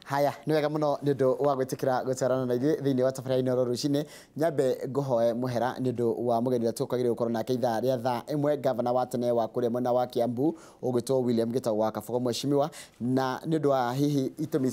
Haya, nĩ wega mũno nĩ ũndũ wa gwĩtĩkĩra gũtwarana na ithuĩ thĩinĩ wa tabarĩra Inooro rũcinĩ. Nyambe ngũhoe mũhera nĩ ũndũ wa mũgeni ũrĩa tũkwagĩrĩire gũkorwo nake ithaa rĩa thaa 1, gavana wa tene wa kũrĩa mwena wa Kiambu ũgwĩtwo William Gitau wa Kabogo mheshimiwa, na nĩ ũndũ wa hihi itũmi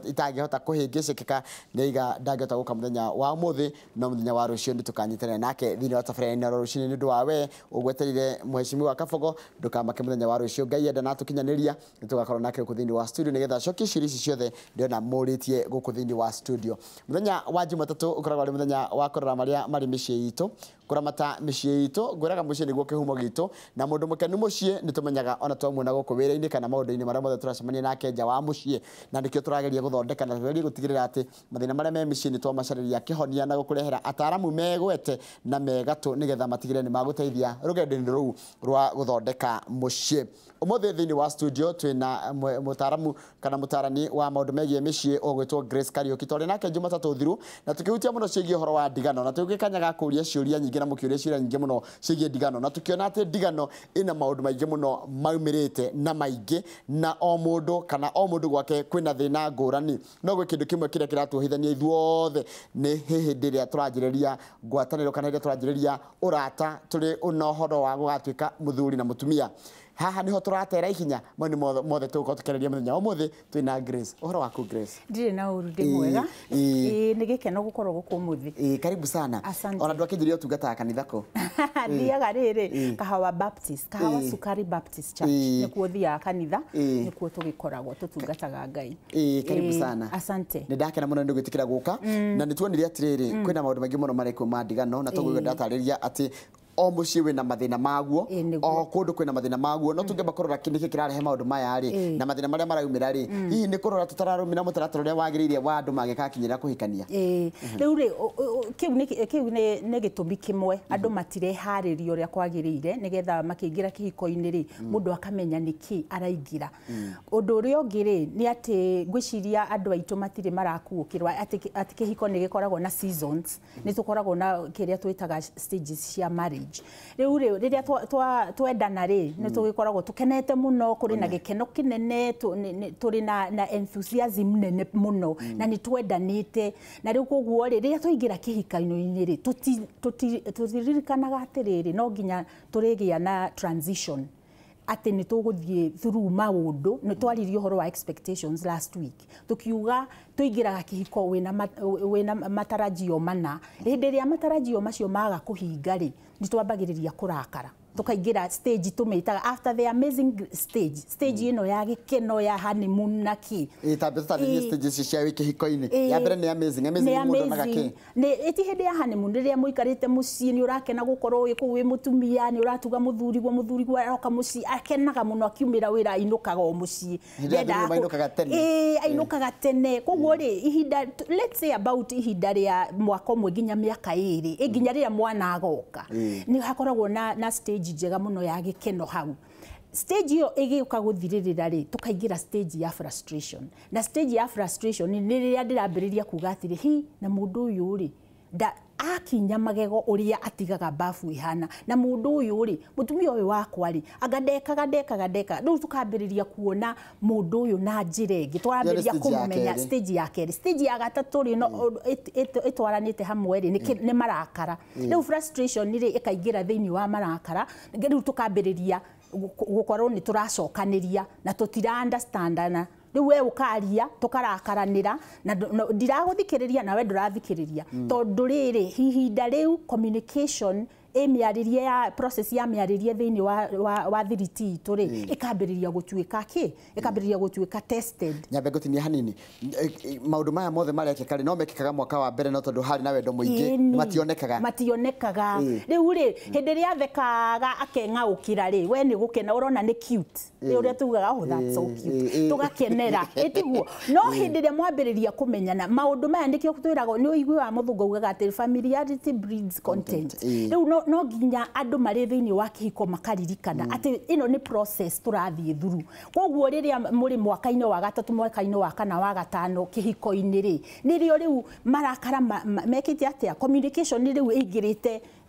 itangĩhota kũhĩngĩcĩkĩka nĩ aiga ndangĩhota gũka mũthenya wa ũmũthĩ, no mũthenya wa rũciũ nĩ tũkanyitanĩra nake thĩinĩ wa tabarĩra Inooro rũcinĩ. Nĩ ũndũ wa we ũgweterire mheshimiwa Kabogo, ndũkamake mũthenya wa rũciũ Ngai enda na tũkinyanĩria nĩ tũgakorwo nake gũkũ thĩinĩ wa studio nĩgetha acokie ciũria ici ciothe ndĩrona mũrĩtie gũkũ thĩinĩ wa studio. Mũthenya wa Jumatatũ ũkoragwo arĩ mũthenya wa kũrora marĩa marĩ mĩciĩ itũ, kũramata mĩciĩ itũ. Ngwĩraga mũciĩ nĩguo kĩhumo gitũ, na mũndũ mũkenu mũciĩ nĩ tũmenyaga ona twamuona gũkũ wĩra-inĩ kana maũndũ-inĩ marĩa mothe tũracemania nake nja wa mũciĩ, na nĩkĩo tũrageria gũthondeka na tũgerie gũtigĩrĩra atĩ mathĩna marĩa me mĩciĩ nĩ twamacarĩria kĩhonia na gũkũrehera ataaramu megwete na megatũ nĩgetha matigĩrĩre nĩ magũteithia rũgendo-inĩ rũu rwa gũthondeka mũciĩ. Ũmũthĩ thĩinĩ wa studio twĩna mũtaaramu kana mũtaarani wa maũndũ megiĩ mĩciĩ ũgwĩtwo Grace Kariuki. Twarĩ nake Jumatatũ thiru na tũkĩhutia mũno ciĩgiĩ ũhoro wa ndigano, na tũgĩkanya ga kũũria ciũria nyingĩ na mũkĩũria ciũria nyingĩ mũno ciĩgiĩ ndigano, na tũkĩona atĩ ndigano ĩna maũndũ maingĩ mũno maumĩrĩte na maingĩ, na o mũndũ kana o mũndũ gwake kwĩna thĩna ngũrani, no gwĩ kĩndũ kĩmwe kĩrĩa kĩratuohithania ithuothe nĩ hĩndĩ ĩrĩa tũranjĩrĩria ngwatanĩro kana hĩndĩ ĩrĩa tũranjĩrĩria ũrata tũrĩ na ũhoro wa gũgatuĩka mũthuri na mũtumia. Haha niho tũratera ikinya mau nĩ mothe tũgũkorwo tũkĩarĩria mũthenya wa ũmũthĩ. Twĩna Grace. Ũhoro waku Grace? Ndirĩ na ũru, ndĩ mwega. Ĩĩ, nĩ gĩkeno gũkorwo gũkũ ũmũthĩ. Ĩĩ, karibu sana. Asante. Ona ndwakĩnjĩria ũtungataga kanitha kũ? Thiaga rĩrĩ Kahawa Baptist, Kahawa Sukari Baptist Church, nĩkuo thiaga kanitha, nĩkuo tũgĩkoragwo tũtungataga Ngai. Ĩĩ, karibu sana. Asante. Nĩ ndakena mũno nĩ gwĩtĩkĩra gũka, na nĩ tuonire atĩrĩrĩ kwĩna maũndũ maingĩ mũno marĩkuo ma ndigano, na toguo ndatarĩria atĩ o mũciĩ wĩna mathĩna maguo, o kũndũ kwĩna mathĩna maguo, no tũngĩamba kũrora nĩkĩ kĩrarehe maũndũ maya rĩ, na mathĩna marĩa maraumĩra rĩ, hihi nĩ kũrora tũtararũmĩra mũtaratara ũrĩa wagĩrĩire wa andũ mangĩgakinyĩra kũhikania. Rĩu rĩ, kĩu nĩ gĩtũmi kĩmwe andũ matireharĩria ũrĩa kwagĩrĩire nĩgetha makĩingĩra kĩhiko-inĩ rĩ, mũndũ akamenya nĩkĩ araingĩra. Ũndũ ũrĩa ũngĩ rĩ, nĩ atĩ ngwĩciria andũ aitũ matirĩ marakuũkĩrwo atĩ kĩhiko nĩ gĩkoragwo na seasons, nĩ tũkoragwo na kĩrĩa twĩtaga stages cia marriage. Rĩu rĩ, rĩrĩa twendana rĩ, nĩ tũgĩkoragwo tũkenete mũno, kũrĩ na gĩkeno kĩnene, tũrĩ na enthusiasm nene mũno, na nĩ twendanĩte. Na rĩu koguo rĩ, rĩrĩa twaingĩra kĩhiko-inĩ rĩ, tũtiririkanaga atĩrĩrĩ, no nginya tũrĩgĩa na transition atĩ nĩ tũgũthiĩ through maũndũ. Nĩ twaririe ũhoro wa expectations last week, tũkiuga tũingĩraga kĩhiko wĩna matarajio mana. Hĩndĩ ĩrĩa matarajio macio maga kũhinga rĩ, nĩ twambagĩrĩria kũrakara, tukaingĩra stage tũmĩtaga after the amazing stage, stage ĩno ya gĩkeno ya honeymoon na kĩ. Ĩĩ, tambe tũtarĩrie stages cia kĩhiko-inĩ. Ya mbere nĩ amazing. Amazing nĩ mũndũ onaga kĩ? Nĩ ĩti hĩndĩ ya honeymoon rĩrĩa mũikarĩte mũciĩ, nĩ ũrakena gũkorwo wĩ kũu wĩ mũtumia, nĩ ũratuga mũthuriguo, mũthuriguo aroka mũciĩ akenaga mũno, akiumĩra wĩra ainũkaga o mũciĩ. Ainũkaga tene. Ĩĩ, ainũkaga tene. Koguo rĩ, ihinda let's say about ihinda rĩa mwaka ũmwe nginya mĩaka 2, nginya rĩrĩa mwana agoka, nĩ hakoragwo na stage njega mũno ya gĩkeno hau. Stage ĩyo ĩgĩũka gũthirĩrĩra rĩ, tũkaingĩra stage ya frustration. Na stage ya frustration nĩ rĩrĩa ndĩrambĩrĩria kuga atĩrĩ, hi, na mũndũ ũyũ rĩ, akinya magego ũrĩa atigaga bafu ihana, na mũndũ ũyũ rĩ, mũtumia ũyũ wakwa rĩ, anga ndekaga ndekaga ndekaga. Rĩu tũkambĩrĩria kuona mũndũ ũyũ na njĩra ĩngĩ, tũrambĩrĩria kũmũmenya. Stage ya kerĩ. Stage ya gatatũ rĩ, no ĩtwaranĩte hamwe rĩ, nĩ marakara. Rĩu frustration rĩ ĩkaingĩra thĩinĩ wa marakara, rĩu tũkambĩrĩria gũkorwo nĩ tũracokanĩria na tũtira understandana. Rĩu we ũkaria tũkarakaranĩra na ndiragũthikĩrĩria nawe ndũrathikĩrĩria, tondũ rĩrĩ ihinda rĩu communication ĩmĩarĩrie ya process ya mĩarĩrie thĩinĩ wa thiriti itũ rĩ, ĩkambĩrĩria gũtuĩka kĩ, ĩkambĩrĩria gũtuĩka tested. Nyambe ngũtinia hanini, maũndũ maya mothe marekĩka rĩ, no mekĩkaga mwaka wa mbere, no tondũ harĩ na wendo mũingĩ mationekaga. Mationekaga. Rĩu rĩ, hĩndĩ ĩrĩa athekaga akeng'aũkĩra rĩ, we nĩ gũkena ũrona nĩ cute, nĩ ũrĩa tugaga oh that's so cute, tũgakenera, ĩtiguo. No hĩndĩ ĩrĩa mwambĩrĩria kũmenyana maũndũ maya, nĩkĩo twĩragwo, nĩ ũiguaga mũthũngũ augaga atĩ familiarity breeds content. Rĩu no nginya andũ marĩ thĩinĩ wa kĩhiko makaririkana atĩ ĩno nĩ process tũrathiĩ through. Koguo rĩrĩa mũrĩ mwaka-inĩ wa gatatũ, mwaka-inĩ wa kana, wa gatano kĩhiko-inĩ rĩ, nĩrĩo rĩu marakara mekĩte atĩa, communication rĩu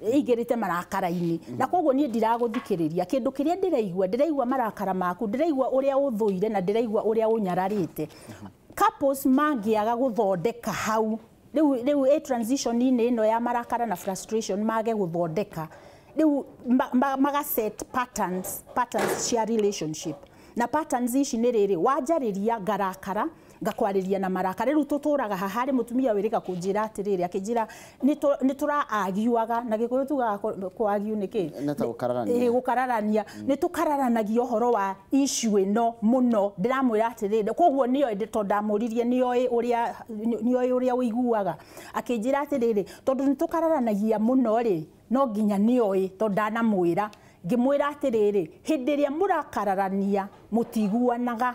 ĩingĩrĩte marakara-inĩ, na koguo niĩ ndiragũthikĩrĩria kĩndũ kĩrĩa ndĩraigua, ndĩraigua marakara maku, ndĩraigua ũrĩa ũthũire na ndĩraigua ũrĩa ũnyararĩte. Couples mangĩaga gũthondeka hau rĩu ĩ transition-inĩ ĩno ya marakara na frustration, mage gũthondeka rĩu maga set patterns cia relationship. Na patterns ici nĩ rĩrĩ, wanjarĩria ngarakara, ngakwarĩria na marakara. Rĩu tũtũraga haha harĩ mũtumia wĩrĩga kũnjĩra atĩrĩrĩ, akĩnjĩra nĩ tũra arguaga, na Gĩkũyũ tugaga kũ argue nĩ kĩ? Nĩ ta gũkararania. Ĩĩ, gũkararania. Nĩ tũkararanagia ũhoro wa issue ĩno mũno. Ndĩramwĩra atĩrĩrĩ, koguo nĩoĩ, tondũ ndamũririe nĩoĩ ũrĩa ũiguaga. Akĩnjĩra atĩrĩrĩ, tondũ nĩ tũkararanagia mũno rĩ, no nginya nĩoĩ, tondũ ndanamwĩra. Ngĩmwĩra atĩrĩrĩ, hĩndĩ ĩrĩa mũrakararania mũtiguanaga,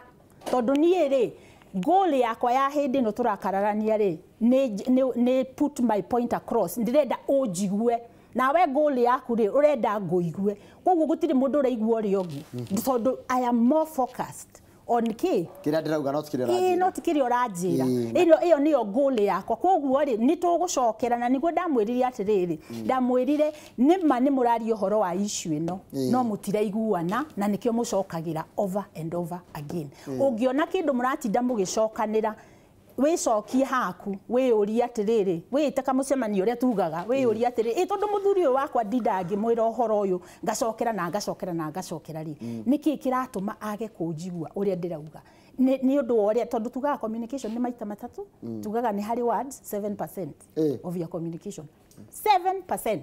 tondũ niĩ rĩ, goal yakwa ya hĩndĩ ĩno tũrakararania rĩ, nĩ put my point across, ndĩrenda ũnjigue, nawe goal yaku rĩ, ũrenda ngũigue. Koguo gũtirĩ mũndũ ũraigua ũrĩa ũngĩ, tondũ I am more focused on kĩ kĩrĩa ndĩrauga, no ti kĩrĩa ũranjĩra. No ti kĩrĩa ũranjĩra. Ĩyo nĩyo goal yakwa. Koguo rĩ, nĩ tũgũcokera, na nĩguo ndamwĩrire atĩrĩrĩ, ndamwĩrire nĩma nĩ mũraria ũhoro wa issue ĩno, no mũtiraiguana, na nĩkĩo mũcokagĩra over and over again. Ũngĩona kĩndũ mũratinda mũgĩcokanĩra, wĩcokie haku, wĩyũrie atĩrĩrĩ, wĩĩte kamũcemanio ũrĩa tugaga, wĩyũrie atĩrĩrĩ, ĩ tondũ mũthuri ũyũ wakwa ndindaga ngĩmwĩra ũhoro ũyũ, ngacokera na ngacokera na ngacokera rĩ, nĩkĩ kĩratũma age kũnjigua ũrĩa ndĩrauga? Nĩ ũndũ wa ũrĩa, tondũ tugaga communication nĩ maita matatũ, tugaga nĩ harĩ words 7% of your communication, 7%.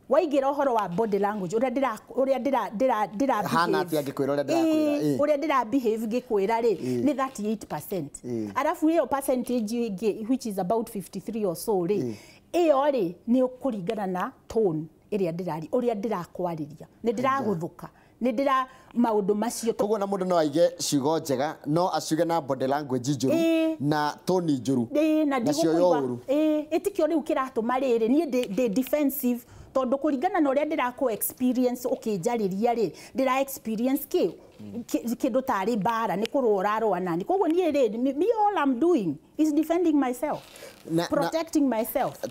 Waingĩra ũhoro wa body language, ũrĩa ndĩra ũrĩa ndĩra ndĩra ndĩra Hana atĩa ngĩkwĩra ũrĩa ndĩrakwĩra? Ũrĩa ndĩra behave ngĩkwĩra rĩ, nĩ 38%. Arabu ĩyo percentage ĩngĩ, which is about 53 or so rĩ, ĩyo rĩ nĩ kũringana na tone ĩrĩa ndĩrari, ũrĩa ndĩrakwarĩria, nĩ ndĩragũthũka, nĩ ndĩra maũndũ macio. Koguo na mũndũ no aige ciugo njega, no aciuge na body language njũru na tone njũru, na nacio ũru. Ĩtikĩo rĩu kĩratũma rĩrĩ niĩ ndĩ defensive, tondũ kũringana na ũrĩa ndĩrakũ experience ũkĩnjarĩria rĩ, ndĩra experience kĩ kĩndũ tarĩ mbara, nĩ kũrũa ũrarũa nani. Koguo niĩ rĩ, me all I'm doing is defending myself, protecting myself.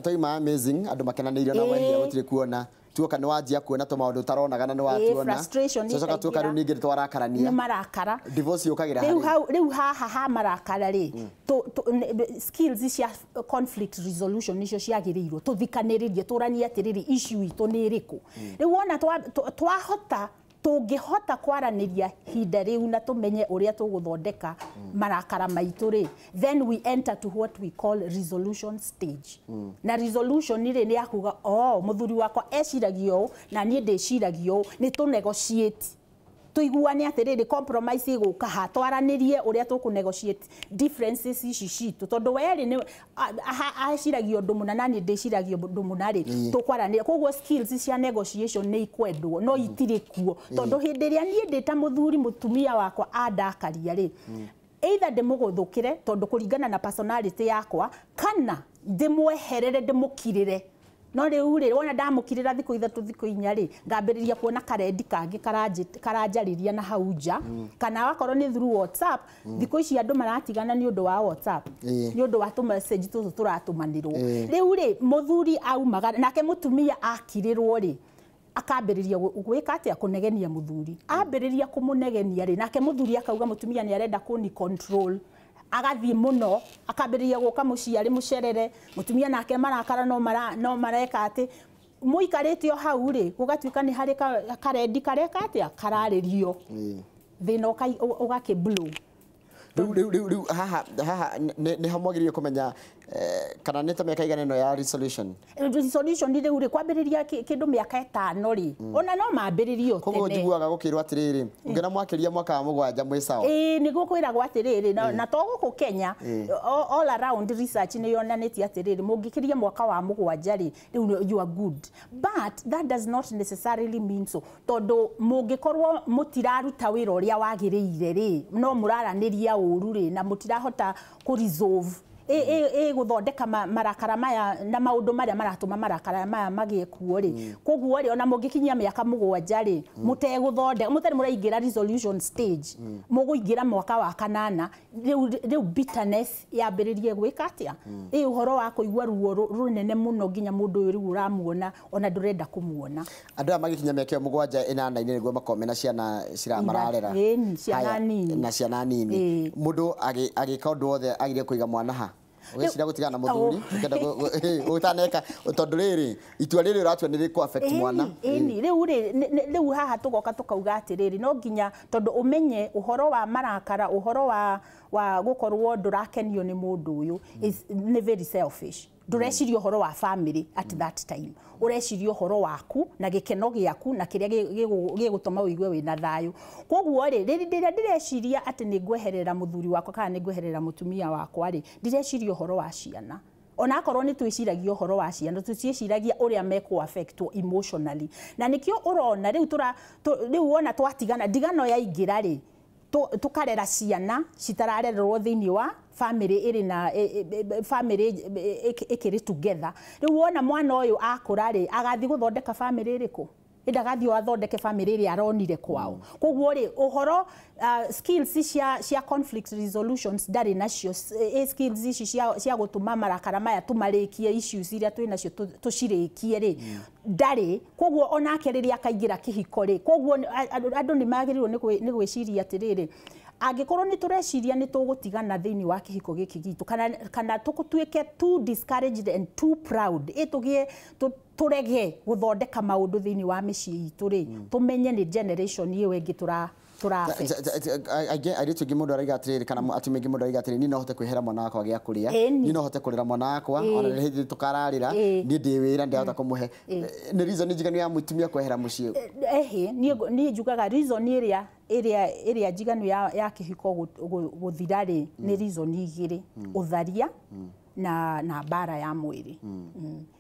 Twaima amazing, andũ makenanĩirio na wahia gũtirĩ kuona, tuoka nĩ wanjia kuona tũmaũndũ ũtaronaga na nĩ watuona. Cocoka tuoka rĩu ningĩ twarakarania, nĩ marakara, divorce yũkagĩra harĩ rĩu haha ha marakara rĩ, skills cia conflict resolution nicio ciagĩrĩirwo tũthikanĩrĩrie, tũranie atĩrĩrĩ, issue itũ nĩ ĩrĩkũ. Rĩu wona twahota, tũngĩhota kwaranĩria hinda rĩu na tũmenye ũrĩa tũgũthondeka marakara maitũ rĩ, then we enter to what we call resolution stage. Na resolution rĩ, nĩ ya kuga, oh, mũthuri wakwa eciragia ũũ na niĩ ndĩciragia ũũ, nĩ tũ negotiate, tũiguane atĩrĩrĩ, compromise ĩgũka ha, twaranĩrie ũrĩa tũkũ negotiate differences ici citũ, tondũ werĩ nĩ aciragia ũndũ mũna na niĩ ndĩciragia ũndũ mũna rĩ, tũkwaranĩria. Koguo skills cia negotiation nĩ ikwendwo, no itirĩ kuo, tondũ hĩndĩ ĩrĩa niĩ ndĩ ta mũthuri, mũtumia wakwa andakaria rĩ, either ndĩmũgũthũkĩre tondũ kũringana na personality yakwa, kana ndĩmweherere, ndĩmũkirĩre. No rĩu rĩ, wona ndamũkirĩra thikũ 3 thikũ 4 rĩ, ngambĩrĩria kuona karendi kangĩ karanjarĩria na hau nja, kana wakorwo nĩ through WhatsApp. Thikũ ici andũ maratigana nĩ ũndũ wa WhatsApp, nĩ ũndũ wa tũ message tũtũ tũratũmanĩrwo. Rĩu rĩ, mũthuri aumaga nake mũtumia akirĩrwo rĩ, akambĩrĩria gwĩka atĩa? Kũnegenia mũthuri. Ambĩrĩria kũmũnegenia rĩ, nake mũthuri akauga mũtumia nĩ arenda kũni control, agathiĩ mũno, akambĩrĩria gũka mũciĩ arĩ mũcerere, mũtumia nake marakara no mareka atĩ mũikarĩte o hau rĩ, gũgatuĩka nĩ harĩ karendi kareka atĩa, kararĩrio, thĩna ũgakĩ blow. Rĩu haha nĩ hamwagĩrĩire kũmenya kana nĩ ta mĩaka igana ĩno ya resolution. Resolution rĩu rĩ, kwambĩrĩria kĩndũ mĩaka 5 rĩ, ona no mambĩrĩrie o tene. Koguo njiguaga gũkĩrwo atĩrĩrĩ, ũngĩona mwakĩria mwaka wa 7 mwĩ sawa. Ĩĩ, nĩguo kwĩragwo atĩrĩrĩ, na to gũkũ Kenya, all around research nĩ yonanĩtie atĩrĩrĩ, mũngĩkĩria mwaka wa 7 rĩ, rĩu you are good. But that does not necessarily mean so, tondũ mũngĩkorwo mũtiraruta wĩra ũrĩa wagĩrĩire rĩ, no mũraranĩria ũru rĩ, na mũtirahota kũ resolve Ĩgũthondeka marakara maya na maũndũ marĩa maratũma marakara maya magĩe kuo rĩ. Koguo rĩ, ona mũngĩkinyia mĩaka 7 rĩ, mũtegũthondeka, mũtarĩ mũraingĩra resolution stage, mũgũingĩra mwaka wa 8, rĩu bitterness yambĩrĩrie gwĩka atĩa? Ĩ ũhoro wa kũigua ruo rũnene mũno nginya mũndũ ũyũ rĩu ũramuona ona ndũrenda kũmuona. Andũ aya magĩkinya mĩaka ĩyo 7 8 nĩguo makorwo mena ciana ciramararera. Ciana nini. Na ciana nini. Mũndũ agĩka ũndũ wothe agire kũiga mwana ha? Ũgeciria gũtigana na mũthuri, ũkenda ũtaneka tondũ rĩrĩ itua rĩrĩ ũratua nĩ rĩkũ affect mwana. Ĩni rĩu rĩ, rĩu haha tũgoka tũkauga atĩrĩrĩ, no nginya tondũ ũmenye ũhoro wa marakara, ũhoro wa gũkorwo ndũrakenio nĩ mũndũ ũyũ nĩ very selfish. Ndũreciria ũhoro wa family at that time, ũreciria ũhoro waku na gĩkeno gĩaku na kĩrĩa gĩgũtũma ũigue wĩna thayũ. Koguo rĩ, rĩrĩa ndĩreciria atĩ nĩ ngweherera mũthuri wakwa kana nĩ ngweherera mũtumia wakwa rĩ, ndĩreciria ũhoro wa ciana. Ona akorwo nĩ twĩciragia ũhoro wa ciana, tũtiĩciragia ũrĩa mekũ affectwo emotionally. Na nĩkĩo ũrona rĩu rĩu wona twatigana, ndigano yaingĩra rĩ, tukarera ciana citararererwo thĩinĩ wa family ĩrĩ na family ĩkĩrĩ together. Rĩu wona mwana ũyũ akũra rĩ, agathiĩ gũthondeka family ĩrĩkũ? Ĩndagathiĩ athondeke family ĩrĩa aronire kwao. Koguo rĩ, ũhoro skills cia conflict resolutions ndarĩ nacio, skills ici cia gũtũma marakara maya tũmarĩkie, issues iria twĩ nacio tũcirĩkie rĩ, ndarĩ. Koguo onake rĩrĩa akaingĩra kĩhiko rĩ, koguo andũ nĩ magĩrĩirwo nĩ gwĩciria atĩrĩrĩ, angĩkorwo nĩ tũreciria nĩ tũgũtigana thĩinĩ wa kĩhiko gĩkĩ gitũ, kana tũtuĩke too discouraged and too proud, tũgĩe tũrege gũthondeka maũndũ thĩinĩ wa mĩciĩ itũ rĩ, tũmenye nĩ generation ĩyo ĩngĩ tũra airĩtu aingĩ mũndũ araiga atĩrĩrĩ, kana atumia aingĩ mũndũ araiga atĩrĩrĩ, niĩ no hote kwĩhera mwana wakwa gĩa kũrĩa, niĩ no hote kũrera mwana wakwa, ona hĩndĩ tũkararĩra, niĩ ndĩ wĩra ndĩrahota kũmũhe. Nĩ reason njiganu ya mũtumia kwehera mũciĩ? Ehe, niĩ njugaga reason ĩrĩa njiganu ya kĩhiko gũthira rĩ, nĩ reason igĩrĩ, ũtharia na mbara ya mwĩrĩ.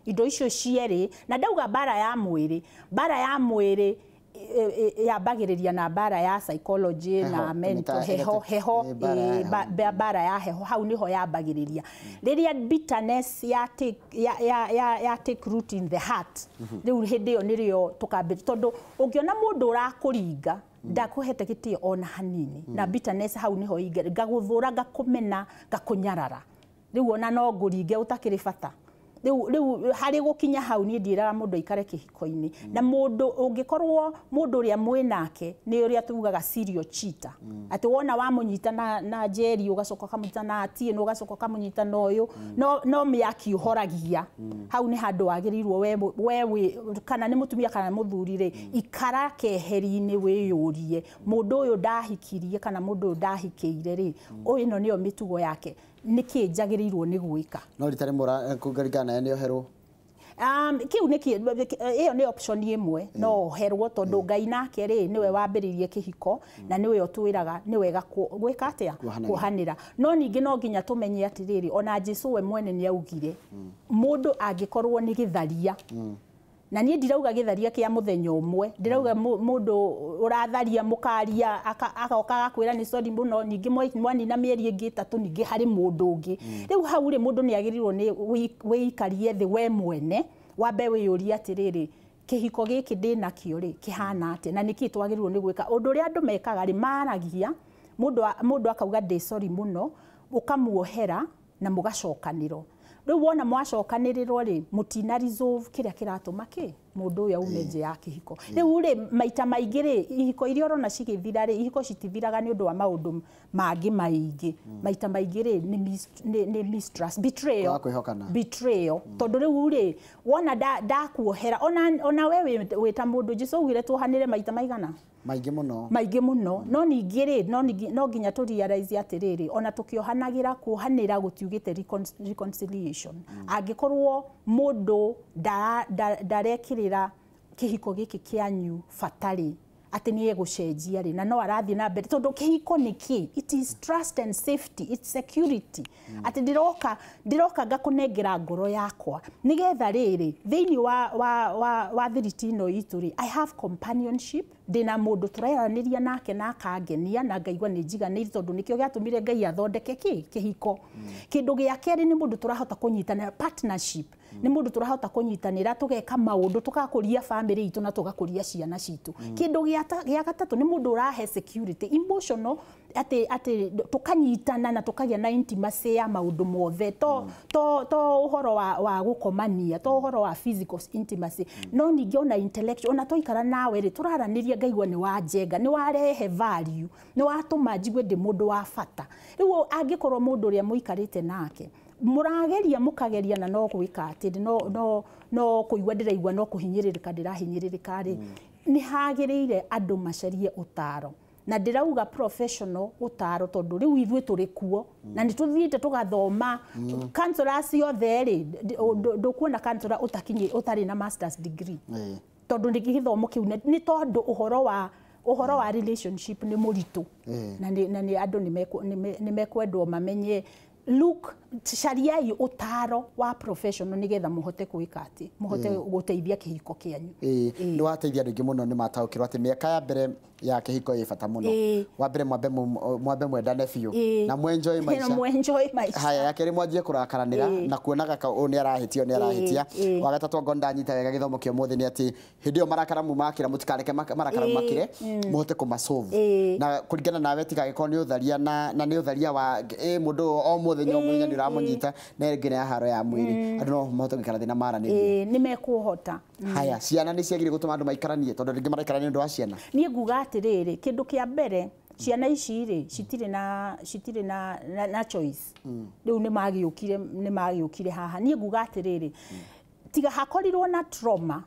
Indo icio cierĩ, na ndauga mbara ya mwĩrĩ, mbara ya mwĩrĩ yambagĩrĩria na mbara ya psychology na mental heho, mbara ya heho, hau niho yambagĩrĩria. Rĩrĩa bitterness ya take root in the heart, rĩu hĩndĩ ĩyo nĩrĩo tũkambĩrĩria, tondũ ũngĩona mũndũ ũrakũringa ndakũhete gĩtĩo ona hanini, na bitterness hau niho ngagũthũra, ngakũmena, ngakũnyarara, rĩu ona no ngũringe ũtakĩrĩ bata. Rĩu harĩ gũkinya hau niĩ ndiĩraga mũndũ aikare kĩhiko-inĩ. Na mũndũ ũngĩkorwo mũndũ ũrĩa mwĩ nake nĩ ũrĩa tugaga serial cheater, atĩ wona wamũnyita na njeri, ũgacoka ũkamũnyita na Atieno, ũgacoka ũkamũnyita na ũyũ, no mĩaki ũhoragia. Hau nĩ handũ wagĩrĩirwo we kana nĩ mũtumia kana mũthuri rĩ, ikara keheri-inĩ wĩyũrie, mũndũ ũyũ ndahikirie kana mũndũ ũyũ ndahikĩire rĩ, ũyũ ĩno nĩyo mĩtugo yake, nĩkĩ njagĩrĩirwo nĩ gwĩka? No rita rĩmwe kũringana naye nĩ oherwo. Kĩu nĩkĩ ĩyo nĩ option ĩmwe, no oherwo tondũ Ngai nake rĩ nĩwe wambĩrĩirie kĩhiko na nĩwe ũtwĩraga nĩ wega gwĩka atĩa, kuohanĩra. No ningĩ no nginya tũmenye atĩrĩrĩ, ona Jesũ we mwene nĩ augire mũndũ angĩkorwo nĩ gĩtharia, na niĩ ndirauga gĩtharia kĩa mũthenya ũmwe, ndirauga mũndũ ũratharia mũkaria agoka agakwĩra nĩ sorry mũno, ningĩ mwanina mĩeri ĩngĩ 3 ningĩ harĩ mũndũ ũngĩ. Rĩu hau rĩ, mũndũ nĩ agĩrĩirwo nĩ wĩikarie thĩ we mwene, wambe wĩyũrie atĩrĩrĩ, kĩhiko gĩkĩ ndĩ nakĩo rĩ kĩhana atĩa, na nĩkĩ twagĩrĩirwo nĩ gwĩka. Ũndũ ũrĩa andũ mekaga rĩ, maragia mũndũ akauga ndĩ sorry mũno, ũkamuohera na mũgacokanĩrwo. Rĩu wona mwacokanĩrĩrwo rĩ, mũtina resolve kĩrĩa kĩratũma kĩ mũndũ ũyũ aume nja ya kĩhiko. Rĩu rĩ, maita maingĩ rĩ, ihiko iria ũrona cigĩthira rĩ, ihiko citithiraga nĩ ũndũ wa maũndũ mangĩ maingĩ. Maita maingĩ rĩ, nĩ mistrust, betrayal, betrayal. Tondũ rĩu rĩ, wona ndakuohera, ona we wĩ ta mũndũ, Jesũ augire tuohanĩre maita maigana? Maingĩ mũno. Maingĩ mũno. No ningĩ rĩ, no nginya tũ realize atĩrĩrĩ, ona tũkĩohanagĩra, kuohanĩra gũtiugĩte reconciliation. Angĩkorwo mũndũ ndarekĩrĩra kĩhiko gĩkĩ kĩanyu batarĩ, atĩ nĩ egũcenjia rĩ, na no arathiĩ na mbere, tondũ kĩhiko nĩ kĩ? It is trust and safety, it's security. Atĩ ndĩroka ngakũnengera ngoro yakwa nĩgetha rĩrĩ thĩinĩ wa thiriti ĩno itũ rĩ, I have companionship, ndĩna mũndũ tũraranĩria nake na akangenia na ngaigua nĩ njiganĩire, tondũ nĩkĩo gĩatũmire Ngai athondeke kĩ kĩhiko. Kĩndũ gĩa kerĩ nĩ mũndũ tũrahota kũnyitanĩra, partnership, nĩ mũndũ tũrahota kũnyitanĩra tũgeka maũndũ, tũgakũria family itũ na tũgakũria ciana citũ. Kĩndũ gĩa gatatũ nĩ mũndũ ũrahe security emotional, atĩ tũkanyitana na tũkagĩa na intimacy ya maũndũ mothe, to ũhoro wa gũkomania, to ũhoro wa physical intimacy, no ningĩ ona intellectual. Ona twaikara nawe rĩ, tũraranĩria ngaigua nĩ wanjenga, nĩ warehe value, nĩ watũma njigue ndĩ mũndũ wa bata. Rĩu angĩkorwo mũndũ ũrĩa mũikarĩte nake mũrageria mũkageria na no gwĩka atĩ no kũigua ndĩraigua no kũhinyĩrĩrĩka ndĩrahinyĩrĩrĩka rĩ, nĩ hagĩrĩire andũ macarie ũtaro. Na ndĩrauga professional ũtaro tondũ rĩu ithuĩ tũrĩ kuo na nĩ tũthiĩte tũgathoma. Counselors ciothe rĩ, ndũkuona counselor ũtarĩ na masters degree, tondũ nĩ gĩthomo kĩu, nĩ tondũ ũhoro wa relationship nĩ mũritũ, na nĩ andũ nĩ mekwendwo mamenye. Look, cariai ũtaro wa professional nĩgetha mũhote gwĩka atĩ mũhote gũteithia kĩhiko kĩanyu. Nĩ wateithia andũ aingĩ mũno, nĩ mataũkĩrwo atĩ mĩaka ya mbere ya kĩhiko ĩ bata mũno. Wa mbere mwambe mwendane biũ na mwenjoy maica. Haya, ya kerĩ mwanjie kũrakaranĩra na kuonaga ũyũ nĩ arahĩtia, nĩ arahĩtia. Wa gatatũ angorwo ndanyita wega gĩthomo kĩa ũmũthĩ nĩ atĩ hĩndĩ ĩyo marakara mumakĩra, mũtikareke marakara makĩre, mũhote kũmasolve. Na kũringana nawe tigagĩkorwo nĩ ũtharia na nĩ ũtharia wa mũndũ o mũthenya o mũthenya nĩ ũramũnyita na ĩngĩ nĩ ya haro ya mwĩrĩ, andũ no mahote gũikara thĩ na maranĩrie. Nĩ mekũhota. Haya, ciana nĩ ciagĩrĩire gũtũma andũ maikaranie, tondũ rĩngĩ maraikarania nĩ ũndũ wa ciana. Niĩ nguga atĩrĩrĩ, kĩndũ kĩa mbere, ciana ici rĩ, citirĩ na choice. Rĩu nĩ magĩũkire haha. Niĩ nguga atĩrĩrĩ, tiga hakorirwo na trauma,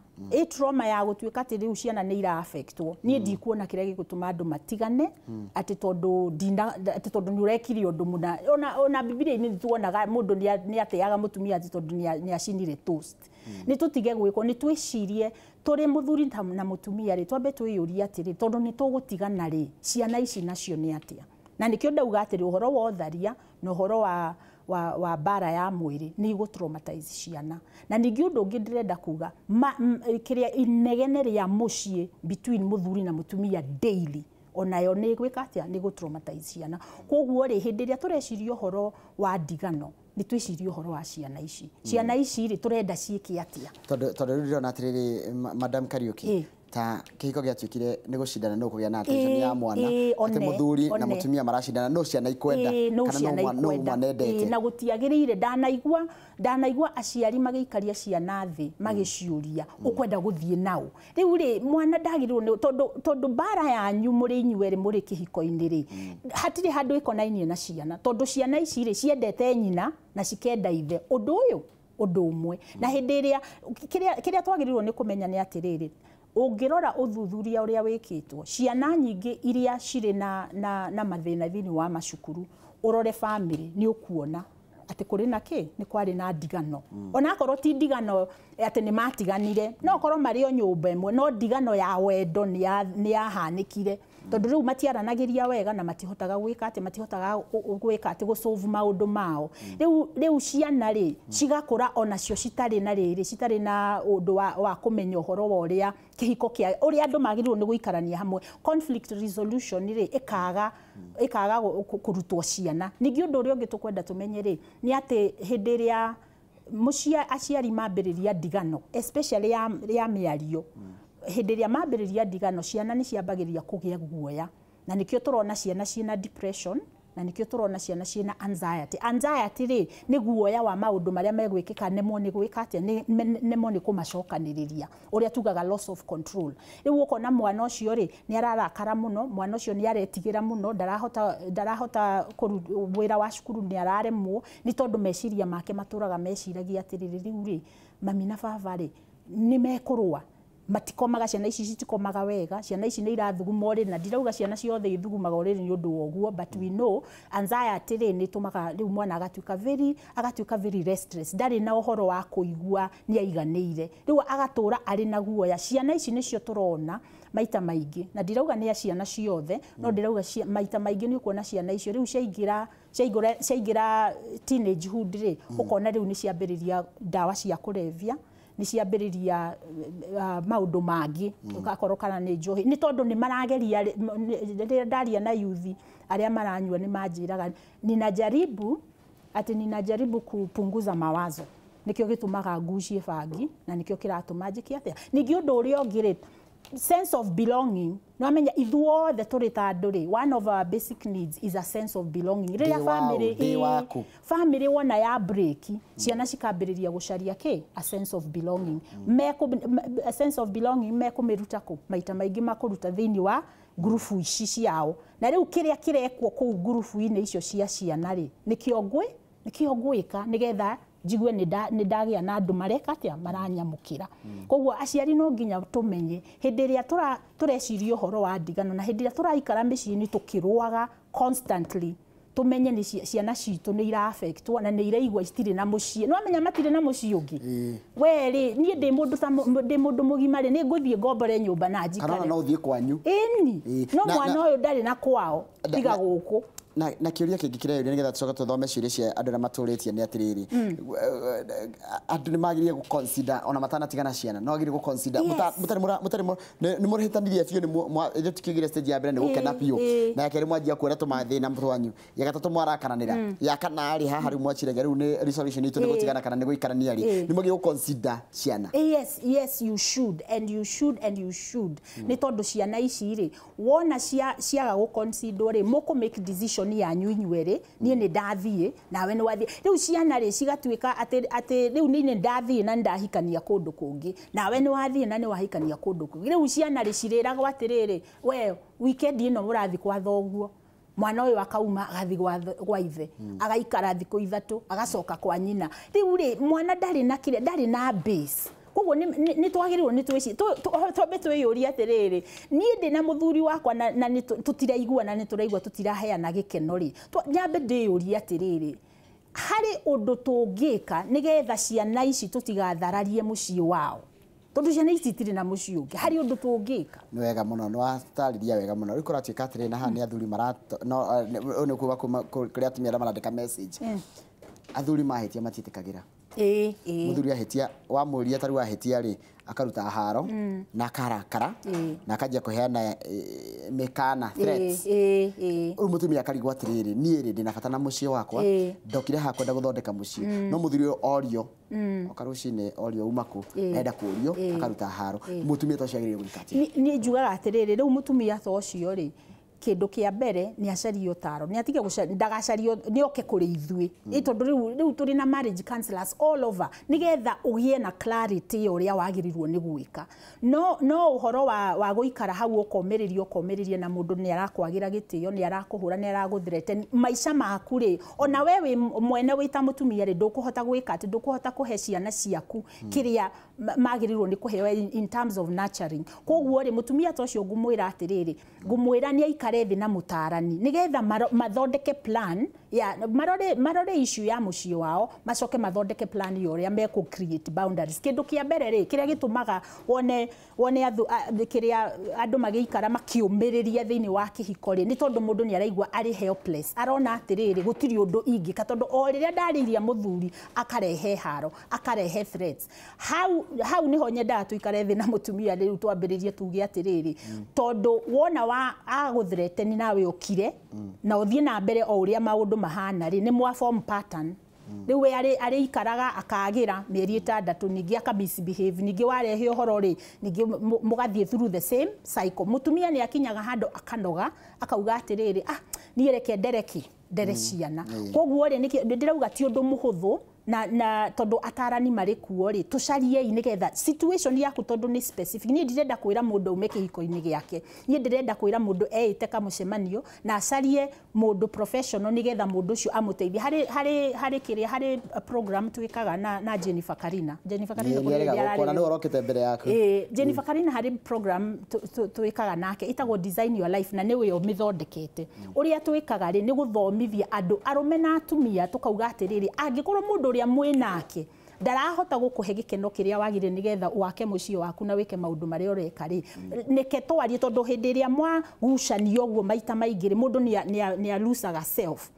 trauma ya gũtuĩka atĩ rĩu ciana nĩ ira-affectwo. Niĩ ndikuona kĩrĩa gĩgũtũma andũ matigane atĩ tondũ nĩ ũrekire ũndũ mũna. Ona Bibilia-inĩ nĩ tuonaga mũndũ nĩ ateaga mũtumia atĩ tondũ nĩ acinire toast. Nĩ tũtige gwĩkwo, nĩ twĩcirie tũrĩ mũthuri na mũtumia rĩ, twambe twĩyũrie atĩrĩ, tondũ nĩ tũgũtigana rĩ, ciana ici nacio nĩ atĩa? Na nĩkĩo ndauga atĩrĩ, ũhoro wa ũtharia na ũhoro wa mbara ya mwĩrĩ nĩ igũ traumatize ciana. Na ningĩ ũndũ ũngĩ ndĩrenda kuga, kĩrĩa inegene rĩa mũciĩ between mũthuri na mũtumia daily, onayo nĩ gwĩka atĩa, nĩ gũ traumatize ciana. Koguo rĩ, hĩndĩ ĩrĩa tũreciria ũhoro wa ndigano, nĩ twĩcirie ũhoro wa ciana ici. Ciana ici rĩ, tũrenda ciĩke atĩa? Tondũ rĩu ndĩrona atĩrĩrĩ, Madam Kariuki, ta kĩhiko gĩatuĩkire nĩ gũcindana nũ kũgĩa na attention ya mwana, atĩ mũthuri na mũtumia maracindana nũ ciana ikwenda kana nũ mwana endete. Na gũtiagĩrĩire. Ndanaigua aciari magĩikaria ciana thĩ magĩciũria ũkwenda gũthiĩ nao. Rĩu rĩ, mwana ndagĩrĩirwo nĩ tondũ mbara yanyu mũrĩ inyuerĩ mũrĩ kĩhiko-inĩ rĩ, hatirĩ handũ ĩkonainie na ciana, tondũ ciana ici rĩ ciendete nyina na cikenda ithe. Ũndũ ũyũ ũndũ ũmwe. Na hĩndĩ ĩrĩa kĩrĩa twagĩrĩirwo nĩ kũmenya nĩ atĩrĩrĩ, ũngĩrora ũthuthuria ũrĩa wĩkĩtwo, ciana nyingĩ iria cirĩ na mathĩna thĩinĩ wa macukuru, ũrore family nĩ ũkuona atĩ kũrĩ na kĩ, nĩ kwarĩ na ndigano. Ona akorwo ti ndigano atĩ nĩ matiganire, no akorwo marĩ o nyũmba ĩmwe, no ndigano ya wendo nĩ yahanĩkire, tondũ rĩu matiaranagĩria wega na matihotaga gwĩka atĩ, matihotaga gwĩka atĩ gũsolve maũndũ mao. Rĩu ciana rĩ cigakũra onacio citarĩ na rĩrĩ, citarĩ na ũndũ wa kũmenya ũhoro wa ũrĩa kĩhiko kĩa ũrĩa andũ magĩrĩirwo nĩ gũikarania hamwe. Conflict resolution rĩ ĩkaga kũrutwo ciana. Ningĩ ũndũ ũrĩa ũngĩ tũkwenda tũmenye rĩ, nĩ atĩ hĩndĩ ĩrĩa aciari mambĩrĩria ndigano, especially ya mĩario, hĩndĩ ĩrĩa mambĩrĩria ndigano, ciana nĩ ciambagĩrĩria kũgĩa guoya, na nĩkĩo tũrona ciana ciĩna depression, na nĩkĩo tũrona ciana ciĩna anxiety. Anxiety rĩ nĩ guoya wa maũndũ marĩa megwĩkĩka, nemwo nĩ gwĩka atĩa, nemwo nĩ kũmacokanĩrĩria, ũrĩa tugaga loss of control. Rĩu ũkona mwana ũcio rĩ nĩ ararakara mũno, mwana ũcio nĩ aretigĩra mũno, ndarahota wĩra wa cukuru nĩ araremwo, nĩ tondũ meciria make matũraga meciragia atĩrĩrĩ, rĩu rĩ mami na baba rĩ nĩ mekũrũa, matikomaga, ciana ici citikomaga wega, ciana ici nĩ irathuguma ũrĩrĩ, na ndirauga ciana ciothe ithugumaga ũrĩrĩ nĩ ũndũ wa ũguo, but we know anxiety rĩ nĩ ĩtũmaga rĩu mwana agatuĩka very restless, ndarĩ na ũhoro wa kũigua nĩ aiganĩire, rĩu agatũra arĩ na guoya. Ciana ici nĩcio tũrona maita maingĩ, na ndirauga nĩ a ciana ciothe, no ndĩrauga maita maingĩ nĩ ũkuona ciana icio rĩu ciaingĩra teenagehood rĩ, ũkona rĩu nĩ ciambĩrĩria ndawa cia kũrebia, nĩ ciambĩrĩria maũndũ mangĩ, ũgakorwo kana nĩ njohi, nĩ tondũ nĩ marageria. Rĩrĩa ndaria na yuthi arĩa maranyua nĩ manjĩraga ninajaribu kupunguza mawazo, nikio gĩtũmaga ngucie bangi na nikio kĩratũma njĩke atĩa. Ningĩ ũndũ ũrĩa ũngĩ rĩ, sense of belonging, no amenya ithuothe tũrĩ ta andũ rĩ, one of our basic needs is a sense of belonging. Rĩrĩa family wona ya break, ciana cikambĩrĩria gũcaria kĩ? A sense of belonging. A sense of belonging mekũmĩruta kũ? Maita maingĩ makũruta thĩinĩ wa ngurubu ici ciao. Na rĩu kĩrĩa kĩrekwo kũu ngurubu-inĩ icio cia ciana rĩ, nĩkĩo ngwĩka nĩgetha njigue nĩ ndagĩa na andũ mareka atĩa, maranyamũkĩra. Koguo aciari no nginya tũmenye hĩndĩ ĩrĩa tũreciria ũhoro wa ndigano na hĩndĩ ĩrĩa tũraikara mĩciĩ-inĩ tũkĩrũaga constantly, tũmenye nĩ ciana citũ nĩ ira-affectwo na nĩ iraigua citirĩ na mũciĩ. No amenya matirĩ na mũciĩ ũngĩ. We rĩ, niĩ ndĩ mũndũ mũgima rĩ, nĩ ngũthiĩ ngombore nyũmba na njikare. Kana no ũthiĩ kwanyu. Ĩni. No mwana ũyũ ndarĩ na kwao tiga gũkũ. Na kĩũria kĩngĩ kĩreyũria nĩgetha tũcoke tũthome ciũria cia andũ arĩa matũrĩtie nĩ atĩrĩrĩ, andũ nĩ magĩrĩire gũ-consider ona matanatigana ciana, no magĩrĩire gũ-consider mũtarĩ nĩ mũrĩhĩtanirie biũ, nĩ ithuĩ tũkiugire stage ya mbere nĩ gũkena biũ, na ya kerĩ mwanjia kuona tũmathĩna twanyu, ya gatatũ mwarakaranĩra, ya kana rĩ haha rĩu mwaciragia rĩu nĩ resolution itũ nĩ gũtigana kana nĩ gũikarania rĩ, nĩ mwagĩrĩire gũ-consider ciana. Yes, yes, you should and you should and you should. Nĩ tondũ ciana ici rĩ, wona ciaga gũ-consider rĩ, mũkũ make decision yanyu inyuerĩ, niĩ nĩ ndathiĩ nawe nĩ wathiĩ. Rĩu ciana rĩ cigatuĩka atĩ rĩu niĩ nĩ ndathiĩ na nĩ ndahikania kũndũ kũngĩ, nawe nĩ wathiĩ na nĩ wahikania kũndũ kũngĩ. Rĩu ciana rĩ cirĩragwo atĩrĩrĩ, we weekend ĩno mũrathiĩ kwa thoguo, mwana ũyũ akauma agathiĩ gwa ithe, agaikara thikũ ithatũ agacoka kwa nyina. Rĩu rĩ mwana ndarĩ na kĩrĩa, ndarĩ na base. Koguo nĩ twagĩrĩirwo nĩ twambe twĩyũrie atĩrĩrĩ, niĩ ndĩ na mũthuri wakwa na tũtiraiguana, nĩ tũraigua tũtiraheana gĩkeno rĩ, nyambe ndĩyũrie atĩrĩrĩ, harĩ ũndũ tũngĩka nĩgetha ciana ici tũtigathararie mũciĩ wao, tondũ ciana ici itirĩ na mũciĩ ũngĩ, harĩ ũndũ tũngĩka. Nĩ wega mũno, nĩ watarĩria wega mũno. Rĩu kũratuĩka atĩrĩrĩ, na haha nĩ athuri nĩ kuga kuma kũrĩ atumia arĩa marandĩka message, athuri mahĩtia matiĩtĩkagĩra. Mũthuri ahĩtia, wamũria ta rĩu ahĩtia rĩ, akaruta haro na akarakara na akanjia kũheana mĩkana, threats. Rĩu mũtumia akarigwo atĩrĩrĩ, niĩ rĩ ndĩna bata na mũciĩ wakwa, ndokire haha kwenda gũthondeka mũciĩ, no mũthuri ũyũ orio oka rũcinĩ, orio uma kũ, enda kũrio, akaruta haro. Mũtumia ta ũcio agĩrĩirwo gwĩka atĩa? Niĩ njugaga atĩrĩrĩ, rĩu mũtumia ta ũcio rĩ, kĩndũ kĩa mbere nĩ acarie ũtaro, nĩ atige ndagacario, nĩ oke kũrĩ ithuĩ, tondũ rĩu tũrĩ na marriage counselors all over, nĩgetha ũgĩe na clarity ya ũrĩa wagĩrĩirwo nĩ gwĩka. No ũhoro wa gũikara hau ũkomĩrĩria na mũndũ nĩ arakwagĩra gĩtĩo, nĩ arakũhũra, nĩ aragũthreaten maica maku rĩ, ona we wĩ mwene wĩ ta mũtumia rĩ, ndũkũhota gwĩka atĩ, ndũkũhota kũhe ciana ciaku kĩrĩa magĩrĩirwo nĩ kũheo in terms of nurturing. Koguo rĩ, mũtumia ta ũcio ngũmwĩra atĩrĩrĩ, ngũmwĩra nĩ aikare thĩ na mũtarani nĩgetha mathondeke plan ya marore issue ya mũciĩ wao, macoke mathondeke plan ya ũrĩa mekũ create boundaries. Kĩndũ kĩa mbere rĩ, kĩrĩa gĩtũmaga wone kĩrĩa andũ magĩikara makĩũmĩrĩria thĩinĩ wa kĩhiko rĩ, nĩ tondũ mũndũ nĩ araigua arĩ helpless, arona atĩrĩrĩ gũtirĩ ũndũ ingĩka, tondũ o rĩrĩa ndarĩiria mũthuri akarehe haro, akarehe threats. Hau nĩho nyendaga tũikare thĩ na mũtumia rĩu twambĩrĩrie tuge atĩrĩrĩ, tondũ wona wa agũthreaten nawe ũkire na ũthiĩ na mbere o ũrĩa maũndũ mahana rĩ, nĩ mwa form pattern. Rĩu we arĩikaraga akagĩra mĩeri 6, ningĩ aka misbehave, ningĩ warehe ũhoro rĩ, ningĩ mũgathiĩ through the same cycle. Mũtumia nĩ akinyaga handũ akanoga, akauga atĩrĩrĩ, ah, niĩ reke ndere ciana. Koguo rĩ, ndĩrauga ti ũndũ mũhũthũ, na tondũ atarani marĩ kuo rĩ, tũcariei nĩgetha situation yaku, tondũ nĩ specific. Niĩ ndirenda kwĩra mũndũ aume kĩhiko-inĩ gĩake, niĩ ndĩrenda kwĩra mũndũ eĩte kamũcemanio na acarie mũndũ professional nĩgetha mũndũ ũcio amũteithie. Harĩ kĩrĩa, harĩ program twĩkaga na Jennifer Karina. Jennifer Karina Jennifer Karina harĩ program twĩkaga nake ĩtagwo Design Your Life, na nĩwe ũmĩthondekete. Ũrĩa twĩkaga rĩ, nĩ gũthomithia andũ arũme na atumia, tũkauga atĩrĩrĩ, angĩkorwo mũndũ ũrĩa mwĩnake Ndarahota gũkũhe gĩkeno kĩrĩa wagĩrĩire nĩgetha wake mũciĩ waku na wĩke maũndũ marĩa ũreka rĩ, nĩke twarie, tondũ hĩndĩ ĩrĩa mwagucanio ũguo maita maingĩ rĩ, mũndũ nĩ alusaga self,